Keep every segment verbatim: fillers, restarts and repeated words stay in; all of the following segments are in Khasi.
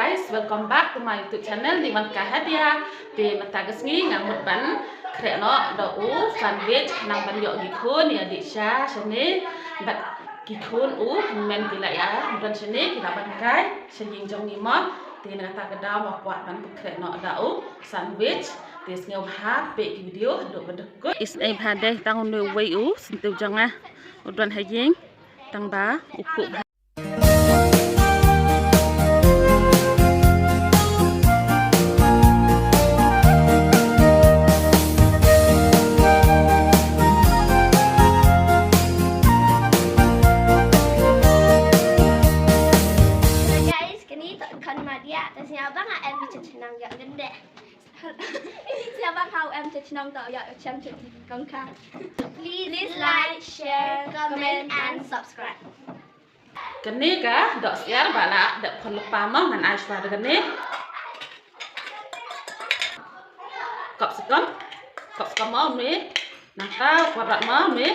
Guys, welcome back to my YouTube channel, Ningmanka Hadia. Te mynta ka sngi nga mut ban khreh noh da u sandwich, nang ban ïoh ki khun ïa dih sha shane bad ki khun u hynmen ki la ïa don shane, ki la ban kai sha ïing jong ngi mo. Te na kata ka daw nga kwah ban pynkhreh noh da u sandwich. Te sngewbha peit ki video haduh ba dkut. Isynei bha dei tang une uwei u syntiew jong nga u don ha ïing tang ba u khuh bha. Hello guys, kane to khon ma dia, ta sñiaw ba nga em ki chnong ïa gende. Sñiaw ba nga em ki chnong to ïa chem chem kong ka. Please like, share, comment and subscribe. Kane ka doh syiar ba la dep khon lypa mo, ngan ai shuwa da kane. Kop skom, kop skom mo me. Nangta u karot mo me.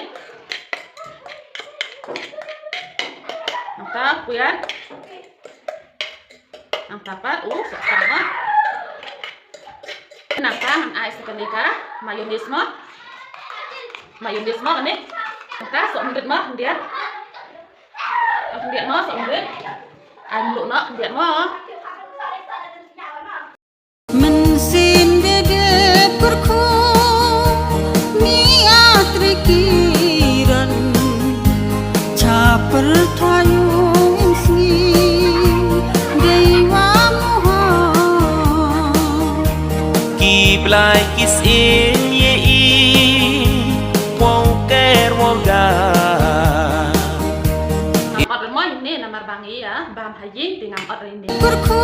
Nangta u pias. Nangta pat u sohkha mo. Nangta ngan ai sa kane ka mayonnaise mo. Mayonnaise mo kane. Nangta sohmynrit mo khyndiat. Khyndiat mo sohmynrit. Ai mluh noh khyndiat mo. Mynsiem de dep kyrkhu, mih a Trai Kiran, cha pyrthai u im sngi, dei wa muha. Ki blai ki syiem ïa i, wow ker wow da. Ot mo ine namar ba ngi ïa bam ha ïing te ngam ot ine. Kyrkhu,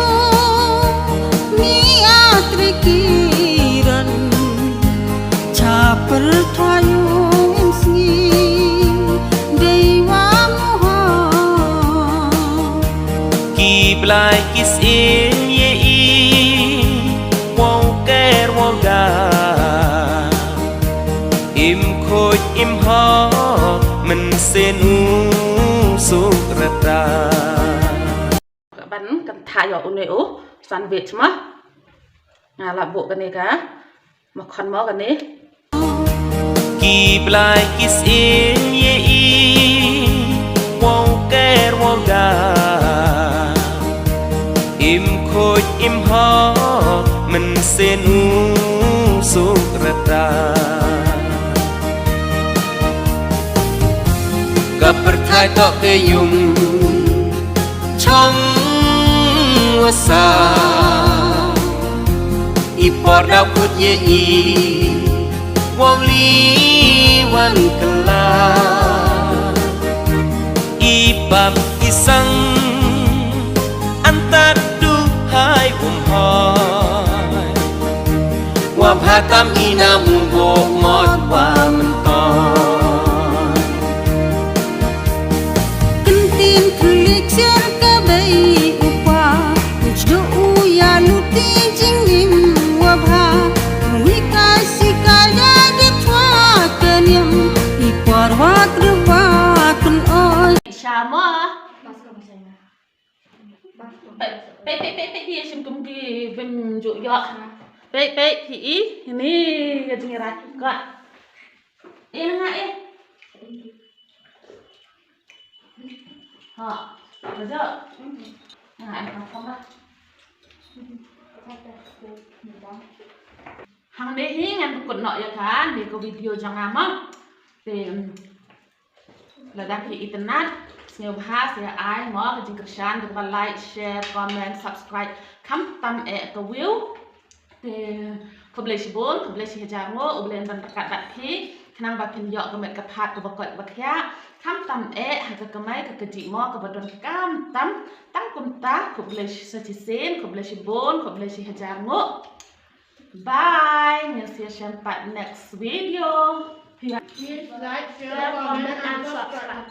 mih a Trai Kiran, cha pyrthai u im sngi, dei wa muha. Ki blai ki syiem ïa i, wow ker wow da. Im khuid im hok mynsiem u suk rta. Ban kynthah ïa une u sandwich mo. Nga la buh kane ka makhon mo kane. Ki blai ki syiem ïa i, wow ker wow da. Im khuid im hok mynsiem u suk rta. Ka pyrthai toh ka ïung chong wa sa. I por daw kut ïa i, wow li wan kylla. I pap i sang, an tat duh hai um hoi. Wa bha tam i na mu bok mot wa myntoi. Kyntien khlieh ksiar ka bei u pa, u jduh u ïa luti jingim wa bha. Wi kai si kai da de thwa ka niam, i por wa krwa kan oi. Sha mo. Peit, peit, peit, peit, phi shim kum ki bym ju ïoh. Peit, peit, phi i, ini ka jingïarap kot. Eh, nga eh. Ha, betul. Nga eh, apa ba? Hangne hi ngan kut noh ïa kane ka video jong nga mo. Te, mm, lada phi itynnad, sngewbha sa ai mo ka jingkyrshan da kaba like, share, comment, subscribe, khamtam eh ka view. Te khublei shibun, khublei shihajar nguh, U Blei un don ryngkat bad phi khnang ba phin ïoh ka met ka phad kaba koit kaba khiah. Khamtam eh ha ka kamai ka kajih mo kaba donkam tam, tang kumta khublei sa shisien, khublei shibun, khublei shihajar nguh. Bye. Ngin sa ïashem pat next video. Please like, share, comment and subscribe.